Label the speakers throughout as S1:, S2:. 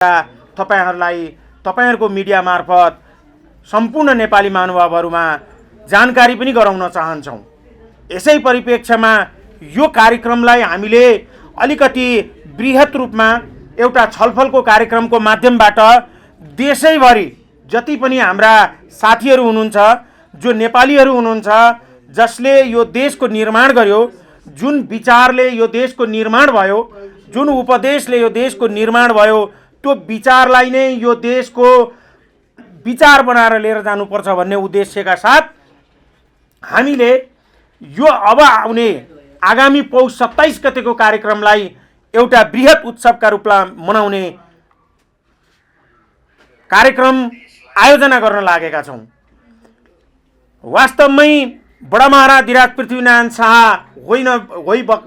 S1: तपाईहरुलाई तपाईहरुको मिडिया मार्फत सम्पूर्ण नेपाली महानुभावहरुमा जानकारी पनि गराउन चाहन्छौं। यसै परिप्रेक्ष्यमा यो कार्यक्रमलाई हामीले अलिकति बृहत रूपमा एउटा छलफलको कार्यक्रमको माध्यमबाट देशैभरि जति पनि हाम्रा साथीहरु हुनुहुन्छ, जो नेपालीहरु हुनुहुन्छ, जसले यो देशको निर्माण गर्यो, जुन विचारले यो देशको निर्माण भयो, जुन उपदेशले यो देशको निर्माण भयो, त्यो विचारलाई नै यो देशको विचार बनाएर लिएर जानुपर्छ भन्ने उद्देश्यका साथ हामीले यो अब आउने आगामी पौष 27 गतेको कार्यक्रमलाई एउटा बृहत उत्सवका रूपमा मनाउने कार्यक्रम आयोजना गर्न लागेका छौं। वास्तवमै बडा महाराज धिराज पृथ्वीनारायण शाह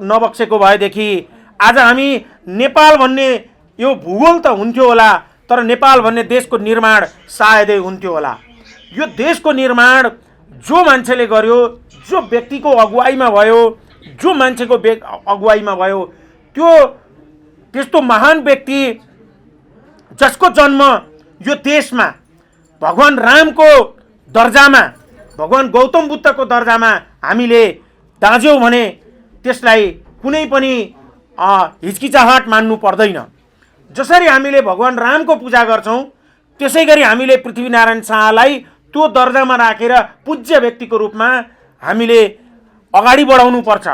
S1: नबक्सेको भएदेखि आज हामी नेपाल भन्ने यो भूगोल त हुन्थ्यो होला, तर नेपाल भन्ने देशको निर्माण सायदै हुन्थ्यो होला। यो देशको निर्माण जो मान्छेले गर्यो, जो व्यक्तिको अगुवाईमा भयो, जो मान्छेको अगुवाईमा भयो, त्यस्तो महान व्यक्ति जसको जन्म यो देशमा भगवान रामको दर्जामा, भगवान गौतम बुद्धको दर्जामा हामीले दाज्यौं भने त्यसलाई कुनै पनि हिचकिचाहट मान्नु पर्दैन। जसरी हामीले भगवान रामको पूजा गर्छौं, त्यसैगरी हामीले पृथ्वीनारायण शाहलाई त्यो दर्जामा राखेर पूज्य व्यक्तिको रूपमा हामीले अगाडि बढाउनु पर्छ।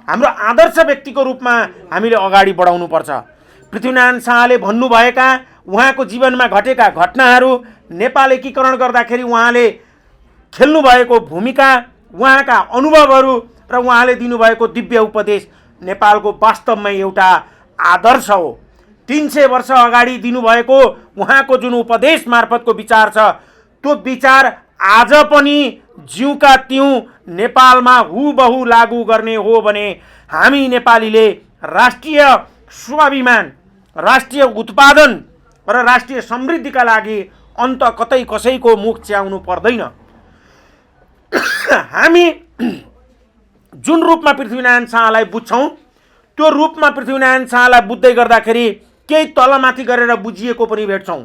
S1: हाम्रो आदर्श व्यक्तिको रूपमा हामीले अगाडि बढाउनु पर्छ। पृथ्वीनारायण शाहले भन्नुभएका उहाँको जीवनमा घटेका घटनाहरू, नेपाल एकीकरण गर्दाखेरि उहाँले खेल्नु भएको भूमिका, उहाँका अनुभवहरू र उहाँले दिनुभएको दिव्य उपदेश नेपालको वास्तवमै एउटा आदर्श हो। 300 वर्ष अगाडि दिनुभएको उहाँको जुन उपदेश मार्फतको विचार छ, त्यो विचार आज पनि ज्यूका त्यौं नेपालमा हुबहु लागू गर्ने हो भने हामी नेपालीले राष्ट्रिय स्वाभिमान, राष्ट्रिय उत्पादन र राष्ट्रिय समृद्धिका लागि अन्त कतै कसैको मुख च्याउनु पर्दैन। हामी जुन रूपमा पृथ्वीनारायण शाहलाई बुझ्छौं, त्यो रूपमा पृथ्वीनारायण शाहलाई बुझ्दै गर्दाखेरि केही तलमाथि गरेर बुझिएको पनि भेट्छौं।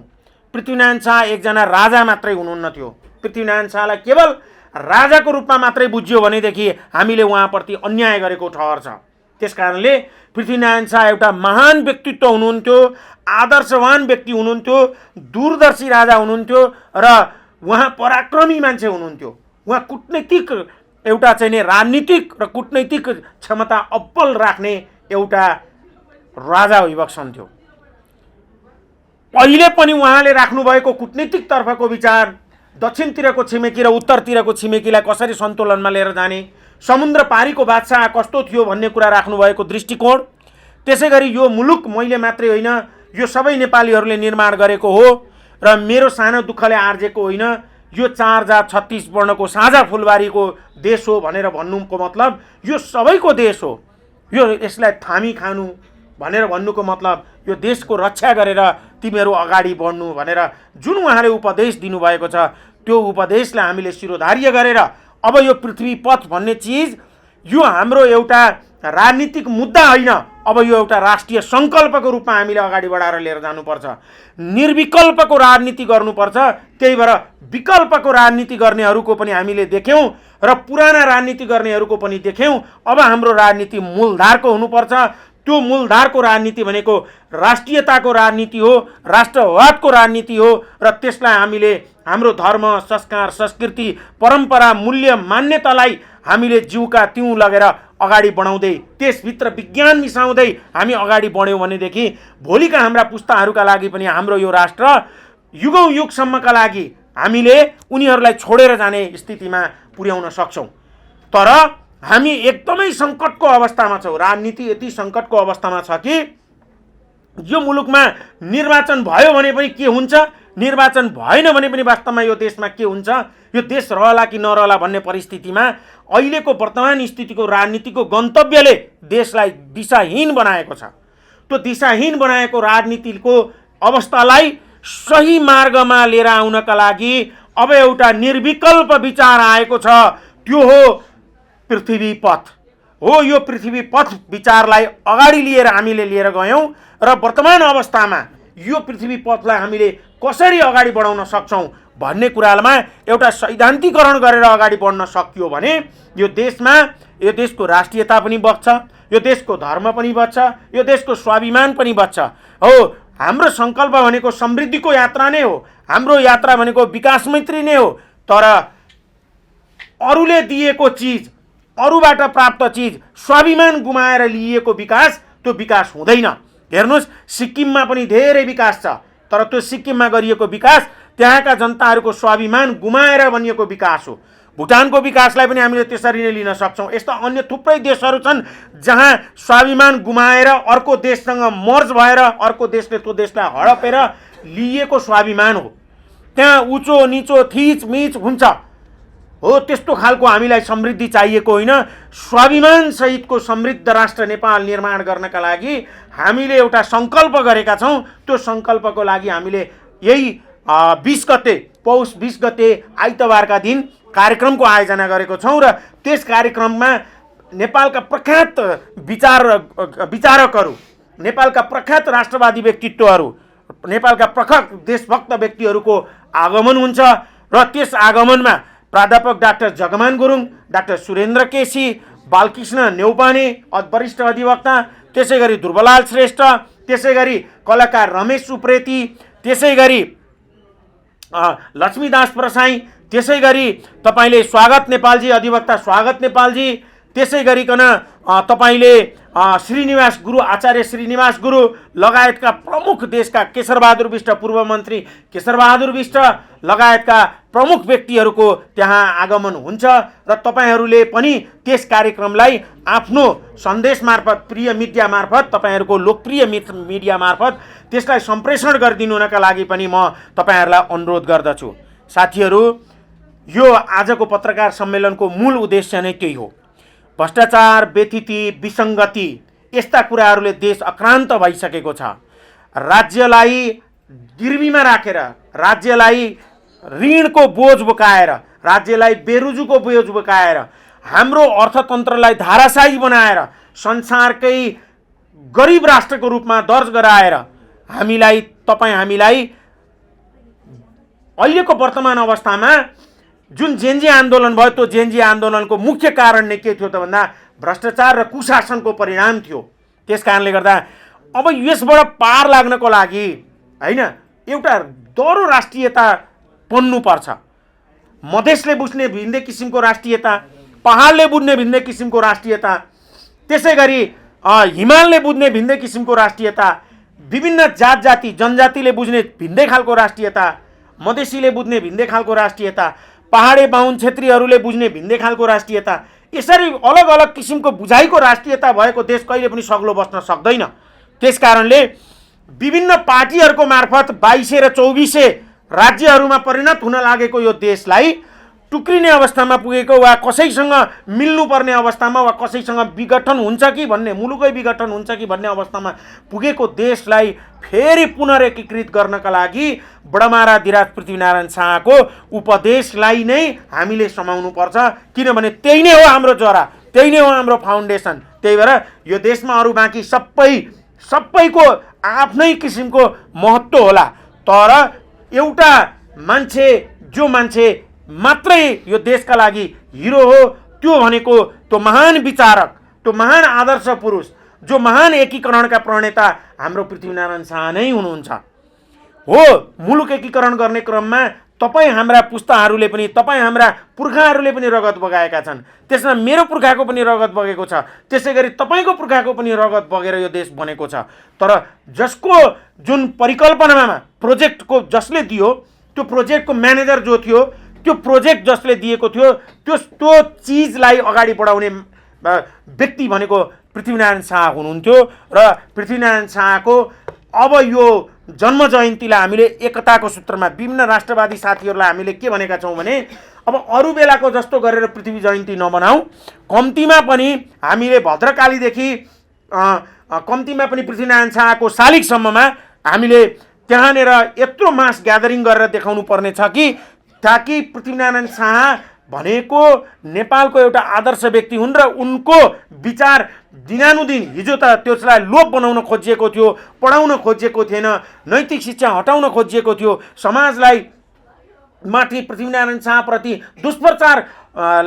S1: पृथ्वीनारायण शाह एकजना राजा मात्रै हुनुहुन्न थियो। पृथ्वीनारायण शाहलाई केवल राजाको रूपमा मात्रै बुझ्यो भनेदेखि हामीले उहाँप्रति अन्याय गरेको ठहर छ। त्यसकारणले पृथ्वीनारायण शाह एउटा महान व्यक्तित्व हुनुहुन्थ्यो, आदर्शवान व्यक्ति हुनुहुन्थ्यो, दूरदर्शी राजा हुनुहुन्थ्यो र उहाँ पराक्रमी मान्छे हुनुहुन्थ्यो। उहाँ कूटनीतिक एउटा चाहिँ राजनीतिक र कूटनीतिक क्षमता अब्बल राख्ने एउटा राजा भइबक्सन्थ्यो। पहिले पनि उहाँले राख्नुभएको कूटनीतिक तर्फको विचार, दक्षिणतिरको छिमेकी र उत्तरतिरको छिमेकीलाई कसरी सन्तुलनमा लिएर जाने, समुद्र पारीको बादशाह कस्तो थियो भन्ने कुरा राख्नुभएको दृष्टिकोण, त्यसैगरी यो मुलुक मैले मात्रै होइन, यो सबै नेपालीहरूले निर्माण गरेको हो र मेरो सानो दुःखले आर्जेको होइन, यो 4 जात 36 वर्णको साझा फुलबारीको देश हो भनेर भन्नुको मतलब यो सबैको देश हो। यसलाई थामी खानु भनेर भन्नुको मतलब यो देशको रक्षा गरेर तिमीहरू अगाडि बढ्नु भनेर जुन उहाँले उपदेश दिनुभएको छ, त्यो उपदेशलाई हामीले शिरोधार्य गरेर अब यो पृथ्वी पथ भन्ने चिज यो हाम्रो एउटा राजनीतिक मुद्दा होइन, अब यो एउटा राष्ट्रिय संकल्पको रूपमा हामीले अगाडि बढाएर लिएर जानुपर्छ। निर्विकल्पको राजनीति गर्नुपर्छ। त्यही भएर विकल्पको राजनीति गर्नेहरूको पनि हामीले देख्यौं र पुराना राजनीति गर्नेहरूको पनि देख्यौं। अब हाम्रो राजनीति मूलधारको हुनुपर्छ। त्यो मूलधारको राजनीति भनेको राष्ट्रियताको राजनीति हो, राष्ट्रवादको राजनीति हो र त्यसलाई हामीले हाम्रो धर्म, संस्कार, संस्कृति, परम्परा, मूल्य, मान्यतालाई हामीले जिउका त्यौं लगेर अगाडि बढाउँदै त्यसभित्र विज्ञान मिसाउँदै हामी अगाडि बढ्यौं भनेदेखि भोलिका हाम्रा पुस्ताहरूका लागि पनि हाम्रो यो राष्ट्र युगौं युगसम्मका लागि हामीले उनीहरूलाई छोडेर जाने स्थितिमा पुर्याउन सक्छौं। तर हामी एकदमै संकटको अवस्थामा छौं। राजनीति यति संकटको अवस्थामा छ कि यो मुलुकमा निर्वाचन भयो भने पनि के हुन्छ, निर्वाचन भएन भने पनि वास्तवमा यो देशमा के हुन्छ, यो देश रहला कि नरहला भन्ने परिस्थितिमा अहिलेको वर्तमान स्थितिको राजनीतिको गन्तव्यले देशलाई दिशाहीन बनाएको छ। त्यो दिशाहीन बनाएको राजनीतिको अवस्थालाई सही मार्गमा लिएर आउनका लागि अब एउटा निर्विकल्प विचार आएको छ। त्यो हो पृथ्वी पथ हो। यो पृथ्वी पथ विचारलाई अगाडि लिएर हामीले लिएर गयौं र वर्तमान अवस्थामा यो पृथ्वी पथलाई हामीले कसरी अगाडि बढाउन सक्छौँ भन्ने कुरामा एउटा सैद्धान्तिकरण गरेर अगाडि बढ्न सकियो भने यो देशको राष्ट्रियता पनि बच्छ, यो देशको धर्म पनि बच्छ, यो देशको स्वाभिमान पनि बच्छ। हो, हाम्रो सङ्कल्प भनेको समृद्धिको यात्रा नै हो, हाम्रो यात्रा भनेको विकास मैत्री नै हो। तर अरूले दिएको चिज, अरूबाट प्राप्त चिज, स्वाभिमान गुमाएर लिएको विकास, त्यो विकास हुँदैन। हेर्नुहोस्, सिक्किममा पनि धेरै विकास छ, तर त्यो सिक्किममा गरिएको विकास त्यहाँका जनताहरूको स्वाभिमान गुमाएर बनिएको विकास हो। भुटानको विकासलाई पनि हामीले त्यसरी नै लिन सक्छौँ। यस्ता अन्य थुप्रै देशहरू छन् जहाँ स्वाभिमान गुमाएर अर्को देशसँग मर्ज भएर अर्को देशले त्यो देशलाई हडपेर लिएको स्वाभिमान हो। त्यहाँ उचो निचो थिचमिच हुन्छ। हो, त्यस्तो खालको हामीलाई समृद्धि चाहिएको होइन। स्वाभिमान सहितको समृद्ध राष्ट्र नेपाल निर्माण गर्नका लागि हामीले एउटा सङ्कल्प गरेका छौँ। त्यो सङ्कल्पको लागि हामीले यही 20 गते, पौष 20 गते आइतबारका दिन कार्यक्रमको आयोजना गरेको छौँ र त्यस कार्यक्रममा नेपालका प्रख्यात विचारकहरू, नेपालका प्रख्यात राष्ट्रवादी व्यक्तित्वहरू, नेपालका प्रखर देशभक्त व्यक्तिहरूको आगमन हुन्छ र त्यस आगमनमा प्राध्यापक डाक्टर जगमान गुरुङ, डाक्टर सुरेन्द्र केसी, बालकृष्ण नेउपाने वरिष्ठ अधिवक्ता, त्यसै गरी ध्रुवलाल श्रेष्ठ, त्यसै गरी कलाकार रमेश उप्रेती, त्यसै गरी लक्ष्मीदास प्रसाई, त्यसै गरी तपाईँले स्वागत नेपालजी, अधिवक्ता स्वागत नेपालजी, त्यसै गरिकन तपाईँले श्रीनिवास गुरु, आचार्य श्रीनिवास गुरु लगायतका प्रमुख देशका केशरबहादुर विष्ट, पूर्व मन्त्री केशरबहादुर विष्ट लगायतका प्रमुख व्यक्तिहरूको त्यहाँ आगमन हुन्छ र तपाईँहरूले पनि त्यस कार्यक्रमलाई आफ्नो सन्देश मार्फत, प्रिय मिडिया मार्फत, तपाईँहरूको लोकप्रिय मिडिया मार्फत त्यसलाई सम्प्रेषण गरिदिनुका लागि पनि म तपाईँहरूलाई अनुरोध गर्दछु। साथीहरू, यो आजको पत्रकार सम्मेलनको मूल उद्देश्य नै त्यही हो। भ्रष्टाचार, व्यथिति, विसङ्गति यस्ता कुराहरूले देश आक्रान्त भइसकेको छ। राज्यलाई गिर्वीमा राखेर, राज्यलाई ऋणको बोझ बोकाएर, राज्यलाई बेरुजुको बोझ बोकाएर, हाम्रो अर्थतन्त्रलाई धाराशायी बनाएर, संसारकै गरिब राष्ट्रको रूपमा दर्ज गराएर हामीलाई अहिलेको वर्तमान अवस्थामा जुन जेन्जी आन्दोलन भयो, त्यो जेन्जी आन्दोलनको मुख्य कारण नै के थियो त भन्दा भ्रष्टाचार र कुशासनको परिणाम थियो। त्यस कारणले गर्दा अब यसबाट पार लाग्नको लागि हैन, एउटा दह्रो राष्ट्रियता बन्नुपर्छ। मधेसले बुझ्ने भिन्दै किसिमको राष्ट्रियता, पहाडले बुझ्ने भिन्दै किसिमको राष्ट्रियता, त्यसै गरी हिमालले बुझ्ने भिन्दै किसिमको राष्ट्रियता, विभिन्न जात-जाति जनजातिले बुझ्ने भिन्दै खालको राष्ट्रियता, मधेसीले बुझ्ने भिन्दै खालको राष्ट्रियता, पहाडे बाहुन क्षेत्रीहरूले बुझ्ने भिन्दै खालको राष्ट्रियता, यसरी अलग अलग किसिमको बुझाइको राष्ट्रियता भएको देश कहिले पनि सग्लो बस्न सक्दैन। त्यस कारणले विभिन्न पार्टीहरूको मार्फत 2200 र 2400 राज्यहरूमा परिणत हुन लागेको यो देशलाई टुक्रिने अवस्थामा पुगेको वा कसैसँग मिल्नुपर्ने अवस्थामा वा कसैसँग विघटन हुन्छ कि भन्ने, मुलुकै विघटन हुन्छ कि भन्ने अवस्थामा पुगेको देशलाई फेरि पुनरेकीकृत गर्नका लागि बडमारा धिराज पृथ्वीनारायण शाहको उपदेशलाई नै हामीले समाउनुपर्छ। किनभने त्यही नै हो हाम्रो जरा, त्यही नै हो हाम्रो फाउन्डेसन। त्यही भएर यो देशमा अरू बाँकी सबैको आफ्नै किसिमको महत्त्व होला, तर एउटा मान्छे, जो मान्छे मात्रै यो देशका लागि हिरो हो, त्यो भनेको त्यो महान विचारक, त्यो महान आदर्श पुरुष, जो महान एकीकरणका प्रणेता हाम्रो पृथ्वीनारायण शाह नै हुनुहुन्छ। हो, मुलुक एकीकरण गर्ने क्रममा तपाईँ हाम्रा पुस्ताहरूले पनि, तपाईँ हाम्रा पुर्खाहरूले पनि रगत बगाएका छन्। त्यसमा मेरो पुर्खाको पनि रगत बगेको छ, त्यसै गरी तपाईँको पुर्खाको पनि रगत बगेर यो देश बनेको छ। तर जसको जुन परिकल्पनामा प्रोजेक्टको जसले दियो, त्यो प्रोजेक्टको म्यानेजर जो थियो, त्यो प्रोजेक्ट जसले दिएको थियो, त्यो चिजलाई अगाडि बढाउने व्यक्ति भनेको पृथ्वीनारायण शाह हुनुहुन्थ्यो। र पृथ्वीनारायण शाहको अब यो जन्म जयन्तीलाई हामीले एकताको सूत्रमा विभिन्न राष्ट्रवादी साथीहरूलाई हामीले के भनेका छौँ भने, अब अरू बेलाको जस्तो गरेर पृथ्वी जयन्ती नमनाऊ, कम्तीमा पनि हामीले भद्रकालीदेखि कम्तीमा पनि पृथ्वीनारायण शाहको शालिगसम्ममा हामीले त्यहाँनिर यत्रो मास ग्यादरिङ गरेर देखाउनु पर्ने छ कि ताकि पृथ्वीनारायण शाह भनेको नेपालको एउटा आदर्श व्यक्ति हुन् र उनको विचार दिनानुदिन हिजो त त्यसलाई लोप बनाउन खोजिएको थियो, पढाउन खोजिएको थिएन, नैतिक शिक्षा हटाउन खोजिएको थियो, समाजलाई माथि पृथ्वीनारायण शाहप्रति दुष्प्रचार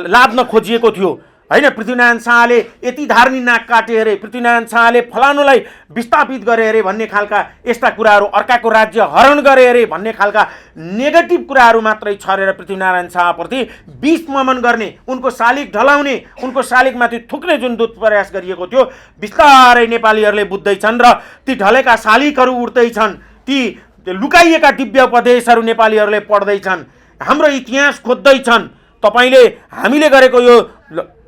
S1: लाद्न खोजिएको थियो हैन। पृथ्वीनारायण शाहले यति धार्नी नाक काटे अरे, पृथ्वीनारायण शाहले फलानुलाई विस्थापित गरे अरे भन्ने खालका यस्ता कुराहरू, अर्काको राज्य हरण गरे अरे भन्ने खालका नेगेटिभ कुराहरू मात्रै छरेर पृथ्वीनारायण शाहप्रति विषममन गर्ने, उनको शालिग ढलाउने, उनको शालिगमाथि थुक्ने जुन दुष्प्रयास गरिएको थियो, बिस्तारै नेपालीहरूले बुझ्दैछन् र ती ढलेका शालिगहरू उड्दैछन्, ती लुकाइएका दिव्य उपदेशहरू नेपालीहरूले पढ्दैछन्, हाम्रो इतिहास खोज्दैछन्। तपाईले हामीले गरेको यो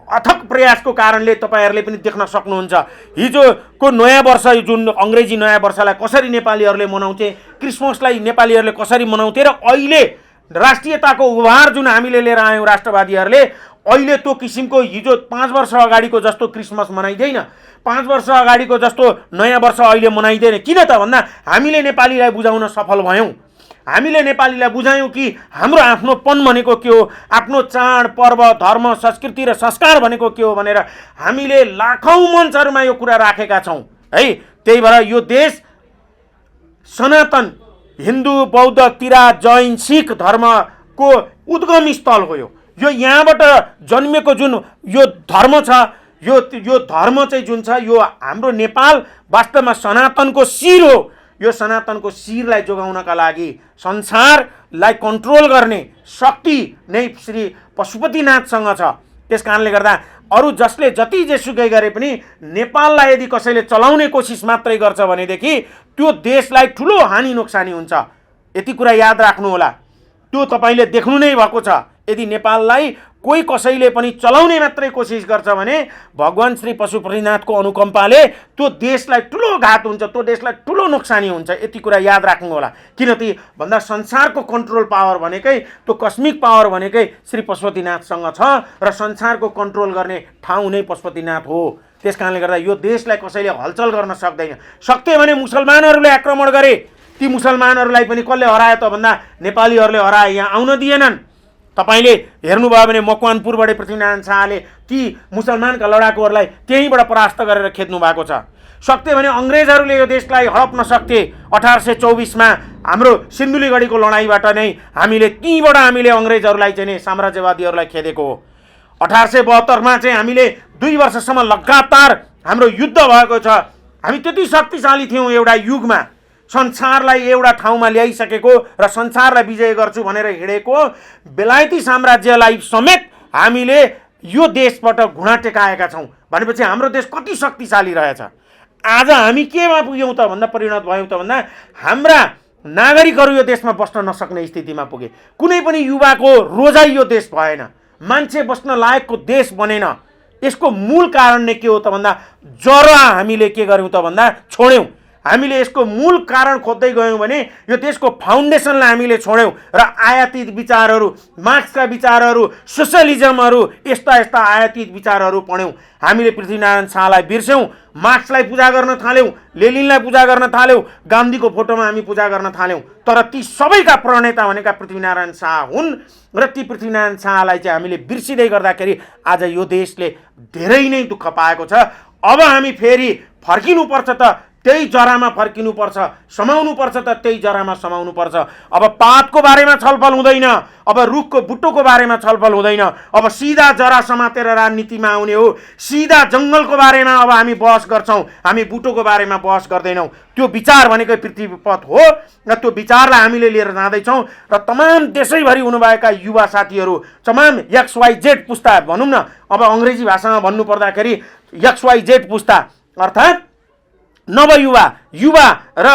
S1: अथक प्रयासको कारणले तपाईहरूले पनि देख्न सक्नुहुन्छ हिजोको नयाँ वर्ष जुन अङ्ग्रेजी नयाँ वर्षलाई कसरी नेपालीहरूले मनाउँथे, क्रिसमसलाई नेपालीहरूले कसरी मनाउँथे र अहिले राष्ट्रियताको उभार जुन हामीले लिएर आयौँ राष्ट्रवादीहरूले, अहिले त्यो किसिमको हिजो 5 वर्ष अगाडिको जस्तो क्रिसमस मनाइँदैन, 5 वर्ष अगाडिको जस्तो नयाँ वर्ष अहिले मनाइँदैन। किन त भन्दा हामीले नेपालीलाई बुझाउन सफल भयौँ। हामीले नेपालीलाई बुझायौँ कि हाम्रो आफ्नोपन भनेको के हो, आफ्नो चाड पर्व धर्म संस्कृति र संस्कार भनेको के हो भनेर हामीले लाखौँ मञ्चहरूमा यो कुरा राखेका छौँ है। त्यही भएर यो देश सनातन हिन्दू बौद्ध किराँत जैन सिख धर्मको उद्गम स्थल हो। यो यहाँबाट जन्मेको जुन यो धर्म छ, यो धर्म चाहिँ जुन छ, यो हाम्रो नेपाल वास्तवमा सनातनको शिर हो। यो सनातनको शिरलाई जोगाउनका लागि संसारलाई कन्ट्रोल गर्ने शक्ति नै श्री पशुपतिनाथसँग छ। त्यस कारणले गर्दा अरू जसले जति जेसुकै गरे पनि नेपाललाई यदि कसैले चलाउने कोसिस मात्रै गर्छ भनेदेखि त्यो देशलाई ठुलो हानि नोक्सानी हुन्छ। यति कुरा याद राख्नु होला। त्यो तपाईले देख्नु नै भएको छ। यदि नेपाललाई कोही कसैले पनि चलाउने मात्रै कोसिस गर्छ भने भगवान श्री पशुपतिनाथको अनुकम्पाले त्यो देशलाई ठुलो घात हुन्छ, त्यो देशलाई ठुलो नोक्सानी हुन्छ। यति कुरा याद राख्नु होला। किनकि भन्दा संसारको कन्ट्रोल पावर भनेकै, त्यो कस्मिक पावर भनेकै श्री पशुपतिनाथसँग छ र संसारको कन्ट्रोल गर्ने ठाउँ नै पशुपतिनाथ हो। त्यस कारणले गर्दा यो देशलाई कसैले हलचल गर्न सक्दैन। सक्थे भने मुसलमानहरूले आक्रमण गरे, ती मुसलमानहरूलाई पनि कसले हरायो त भन्दा नेपालीहरूले हराए, यहाँ आउन दिएनन्। तपाईले हेर्नुभयो भने मकवानपुरबाट पृथ्वीनारायण शाहले ती मुसलमानका लडाकुहरूलाई त्यहीँबाट परास्त गरेर खेद्नु भएको छ। सक्थे भने अङ्ग्रेजहरूले यो देशलाई हडप्न सक्थे। 1824मा हाम्रो सिन्धुलीगढीको लडाइँबाट नै हामीले त्यहीँबाट हामीले अङ्ग्रेजहरूलाई चाहिँ नै साम्राज्यवादीहरूलाई खेदेको हो। 1872मा चाहिँ हामीले 2 वर्षसम्म लगातार हाम्रो युद्ध भएको छ। हामी त्यति शक्तिशाली थियौँ एउटा युगमा, संसारलाई एउटा ठाउँमा ल्याइसकेको र संसारलाई विजय गर्छु भनेर हिँडेको बेलायती साम्राज्यलाई समेत हामीले यो देशबाट घुँडा टेकाएका छौँ भनेपछि हाम्रो देश कति शक्तिशाली रहेछ। आज हामी केमा पुग्यौँ त भन्दा, परिणत भयौँ त भन्दा हाम्रा नागरिकहरू यो देशमा बस्न नसक्ने स्थितिमा पुगे। कुनै पनि युवाको रोजाइ यो देश भएन, मान्छे बस्न लायकको देश बनेन। यसको मूल कारण नै के हो त भन्दा जरा हामीले के गर्यौँ त भन्दा छोड्यौँ। हामीले यसको मूल कारण खोज्दै गयौँ भने यो देशको फाउन्डेसनलाई हामीले छोड्यौँ र आयातित विचारहरू, मार्क्सका विचारहरू, सोसलिजमहरू, यस्ता यस्ता आयातित विचारहरू पढ्यौँ। हामीले पृथ्वीनारायण शाहलाई बिर्स्यौँ, मार्क्सलाई पूजा गर्न थाल्यौँ, लेनिनलाई पूजा गर्न थाल्यौँ, गान्धीको फोटोमा हामी पूजा गर्न थाल्यौँ। तर ती सबैका प्रणेता भनेका पृथ्वीनारायण शाह हुन् र ती पृथ्वीनारायण शाहलाई चाहिँ हामीले बिर्सिँदै गर्दाखेरि आज यो देशले धेरै नै दुःख पाएको छ। अब हामी फेरि फर्किनुपर्छ त त्यही जरामा फर्किनुपर्छ, समाउनुपर्छ त त्यही जरामा समाउनुपर्छ। अब पातको बारेमा छलफल हुँदैन, अब रुखको बुट्टोको बारेमा छलफल हुँदैन, अब सिधा जरा समातेर राजनीतिमा आउने हो। सिधा जङ्गलको बारेमा अब हामी बहस गर्छौँ, हामी बुट्टोको बारेमा बहस गर्दैनौँ। त्यो विचार भनेकै पृथ्वीपथ हो र त्यो विचारलाई हामीले लिएर जाँदैछौँ र तमाम देशैभरि हुनुभएका युवा साथीहरू, तमाम XYZ पुस्ता भनौँ न, अब अङ्ग्रेजी भाषामा भन्नुपर्दाखेरि XYZ पुस्ता अर्थात् नवयुवा, युवा र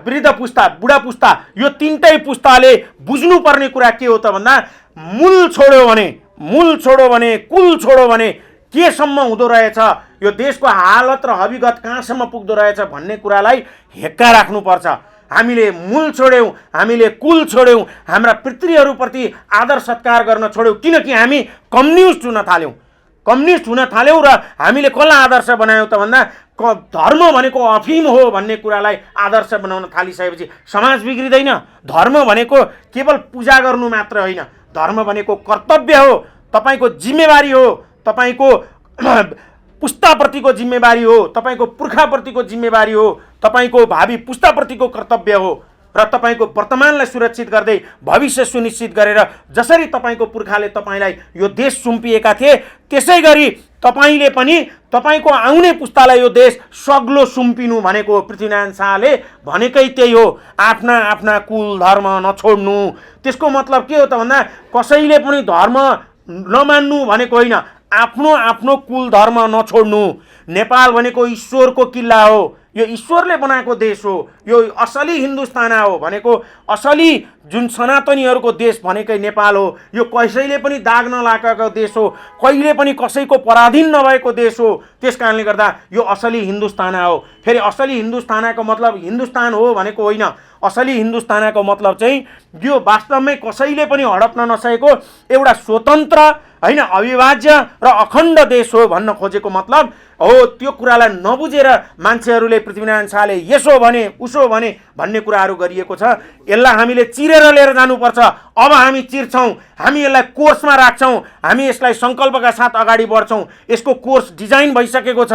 S1: वृद्ध पुस्ता, बुढा पुस्ता, यो तीनटै पुस्ताले बुझ्नुपर्ने कुरा के हो त भन्दा मूल छोड्यो भने कुल छोड्यो भने केसम्म हुँदो रहेछ, यो देशको हालत र हविगत कहाँसम्म पुग्दो रहेछ भन्ने कुरालाई हेक्का राख्नुपर्छ। हामीले मूल छोड्यौँ, हामीले कुल छोड्यौँ, हाम्रा पितृहरूप्रति आदर सत्कार गर्न छोड्यौँ। किनकि हामी कम्युनिस्ट हुन थाल्यौँ र हामीले कसलाई आदर्श बनायौँ त भन्दा धर्म भनेको अफिम हो भन्ने कुरालाई आदर्श बनाउन थालिसकेपछि समाज बिग्रिँदैन। धर्म भनेको केवल पूजा गर्नु मात्र होइन, धर्म भनेको कर्तव्य हो, तपाईको जिम्मेवारी हो, तपाईको पुस्ताप्रतिको जिम्मेवारी हो, तपाईको पुर्खाप्रतिको जिम्मेवारी हो, तपाईको भावी पुस्ताप्रतिको कर्तव्य हो र तपाईको वर्तमानलाई सुरक्षित गर्दै भविष्य सुनिश्चित गरेर जसरी तपाईको पुर्खाले तपाईलाई यो देश सुम्पिएका थिए त्यसैगरी तपाईले पनि तपाईको आउने पुस्तालाई यो देश सग्लो सुम्पिनु भनेको पृथ्वीनारायण शाहले भनेकै त्यही हो। आफ्ना आफ्ना कुल धर्म नछोड्नु। त्यसको मतलब के हो त भन्दा कसैले पनि धर्म नमान्नु भनेको होइन, आफ्नो आफ्नो कुल धर्म नछोड्नु। नेपाल भनेको ईश्वरको किल्ला हो, यो ईश्वरले बनाएको देश हो, यो असली हिन्दुस्तान हो भनेको असली जुन सनातनीहरूको देश भनेकै नेपाल हो। यो कसैले पनि दाग नलागेको देश हो, कहिले पनि कसैको पराधीन नभएको देश हो। त्यस कारणले गर्दा यो असली हिन्दुस्तान हो। फेरि असली हिन्दुस्तानको मतलब हिन्दुस्तान हो भनेको होइन, असली हिन्दुस्तानको मतलब चाहिँ यो वास्तवमै कसैले पनि हडप्न नसकेको एउटा स्वतन्त्र हैन अविभाज्य र अखण्ड देश हो भन्न खोजेको मतलब हो। त्यो कुरालाई नबुझेर मान्छेहरूले पृथ्वीनारायण शाहले यसो भने उसो भने भन्ने कुराहरू गरिएको छ। यसलाई हामीले चिरेर लिएर जानुपर्छ। अब हामी चिर्छौँ, हामी यसलाई कोर्समा राख्छौँ, हामी यसलाई सङ्कल्पका साथ अगाडि बढ्छौँ। यसको कोर्स डिजाइन भइसकेको छ।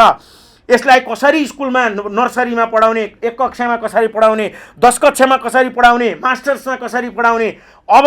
S1: यसलाई कसरी स्कुलमा नर्सरीमा पढाउने, 1 कक्षामा कसरी पढाउने, 10 कक्षामा कसरी पढाउने, मास्टर्समा कसरी पढाउने। अब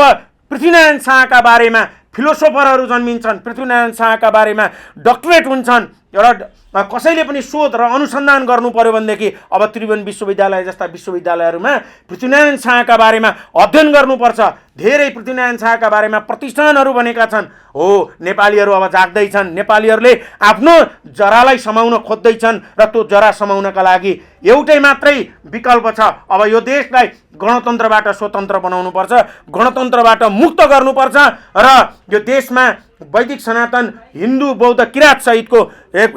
S1: पृथ्वीनारायण शाहका बारेमा फिलोसोफरहरू जन्मिन्छन्, पृथ्वीनारायण शाहका बारेमा डक्टरेट हुन्छन् र कसैले पनि शोध र अनुसन्धान गर्नु पर्यो भनेदेखि अब त्रिभुवन विश्वविद्यालय जस्ता विश्वविद्यालयहरूमा पृथ्वीनारायण शाहका बारेमा अध्ययन गर्नुपर्छ। धेरै पृथ्वीनारायण शाहका बारेमा प्रतिष्ठानहरू बनेका छन्। हो, नेपालीहरू अब जाग्दैछन्, नेपालीहरूले आफ्नो जरालाई समाउन खोज्दैछन् र त्यो जरा समाउनका लागि एउटै मात्रै विकल्प छ। अब यो देशलाई गणतन्त्रबाट स्वतन्त्र बनाउनुपर्छ, गणतन्त्रबाट मुक्त गर्नुपर्छ र यो देशमा वैदिक सनातन हिन्दू बौद्ध किराँत सहितको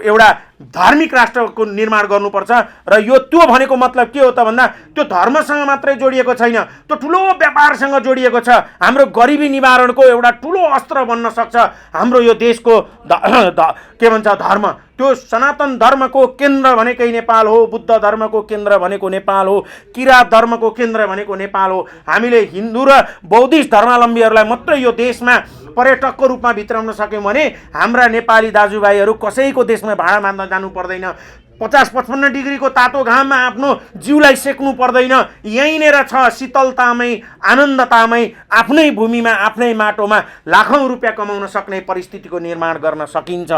S1: एउटा धार्मिक राष्ट्रको निर्माण गर्नुपर्छ। र यो त्यो भनेको मतलब के हो त भन्दा त्यो धर्मसँग मात्रै जोडिएको छैन, त्यो ठुलो व्यापारसँग जोडिएको छ। हाम्रो गरिबी निवारणको एउटा ठुलो अस्त्र बन्न सक्छ हाम्रो यो देशको के भन्छ धर्म। त्यो सनातन धर्मको केन्द्र भनेकै नेपाल हो, बुद्ध धर्मको केन्द्र भनेको नेपाल हो, किराँत धर्मको केन्द्र भनेको नेपाल हो। हामीले हिन्दू र बौद्धिस्ट धर्मावलम्बीहरूलाई मात्रै यो देशमा पर्यटकको रूपमा भित्राउन सक्यौँ भने हाम्रा नेपाली दाजुभाइहरू कसैको देशमा भाडा माग्न जानु पर्दैन, 50-55 डिग्रीको तातो घाममा आफ्नो जिउलाई सेक्नु पर्दैन। यहीँनिर छ शीतलतामै आनन्दतामै आफ्नै भूमिमा आफ्नै माटोमा लाखौँ रुपियाँ कमाउन सक्ने परिस्थितिको निर्माण गर्न सकिन्छ।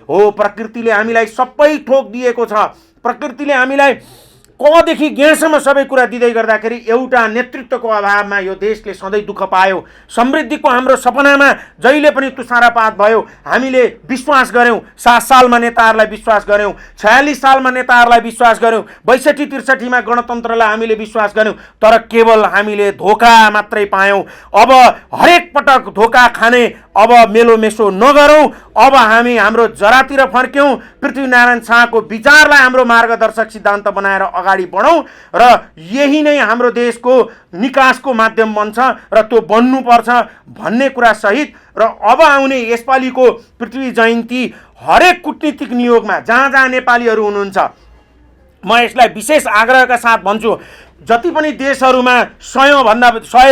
S1: हो, प्रकृतिले हामीलाई सबै थोक दिएको छ। प्रकृतिले हामीलाई कदेखि ज्ञानसम्म सबै कुरा दिँदै गर्दाखेरि एउटा नेतृत्वको अभावमा यो देशले सधैँ दुःख पायो। समृद्धिको हाम्रो सपनामा जहिले पनि तुषारपात भयो। हामीले विश्वास गऱ्यौँ, 7 सालमा नेताहरूलाई विश्वास गऱ्यौँ, 46 सालमा नेताहरूलाई विश्वास गऱ्यौँ, 62-63 गणतन्त्रलाई हामीले विश्वास गऱ्यौँ, तर केवल हामीले धोका मात्रै पायौँ। अब हरेक पटक धोका खाने अब मेलोमेसो नगरौँ। अब हामी हाम्रो जरातिर फर्क्यौँ, पृथ्वीनारायण शाहको विचारलाई हाम्रो मार्गदर्शक सिद्धान्त बनाएर अगाडि बढौँ र यही नै हाम्रो देशको निकासको माध्यम बन्छ र त्यो बन्नुपर्छ भन्ने कुरा सहित। र अब आउने यसपालिको पृथ्वी जयन्ती हरेक कूटनीतिक नियोगमा जहाँ जहाँ नेपालीहरू हुनुहुन्छ म यसलाई विशेष आग्रहका साथ भन्छु, जति पनि देशहरूमा 100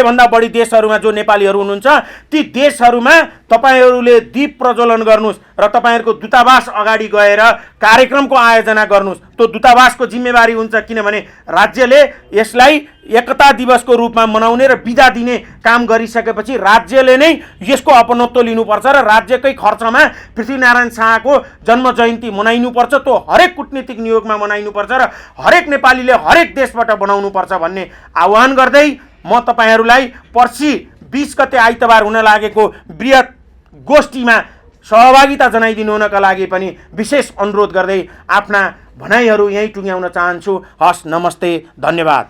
S1: भन्दा बढी देशहरूमा जो नेपालीहरू हुनुहुन्छ ती देशहरूमा तपाईहरूले दीप प्रज्वलन गर्नुहोस् र तपाईहरूको दूतावास अगाडि गएर कार्यक्रमको आयोजना गर्नुहोस्। त्यो दूतावासको जिम्मेवारी हुन्छ, किनभने राज्यले यसलाई एकता दिवसको रूपमा मनाउने र बिदा दिने काम गरिसकेपछि राज्यले नै यसको अपनत्व लिनुपर्छ र राज्यकै खर्चमा पृथ्वीनारायण शाहको जन्म जयन्ती मनाइनुपर्छ। त्यो हरेक कूटनीतिक नियोगमा मनाइनुपर्छ र हरेक नेपालीले हरेक देशबाट बनाउनुपर्छ भन्ने आह्वान गर्दै म तपाईहरूलाई पर्सि 20 गते आइतबार हुन लागेको बृहत गोष्ठीमा सहभागिता जनाइदिनु हुनका लागि पनि विशेष अनुरोध गर्दै आफ्ना भनाइहरू यहीँ टुङ्ग्याउन चाहन्छु। हस्, नमस्ते, धन्यवाद।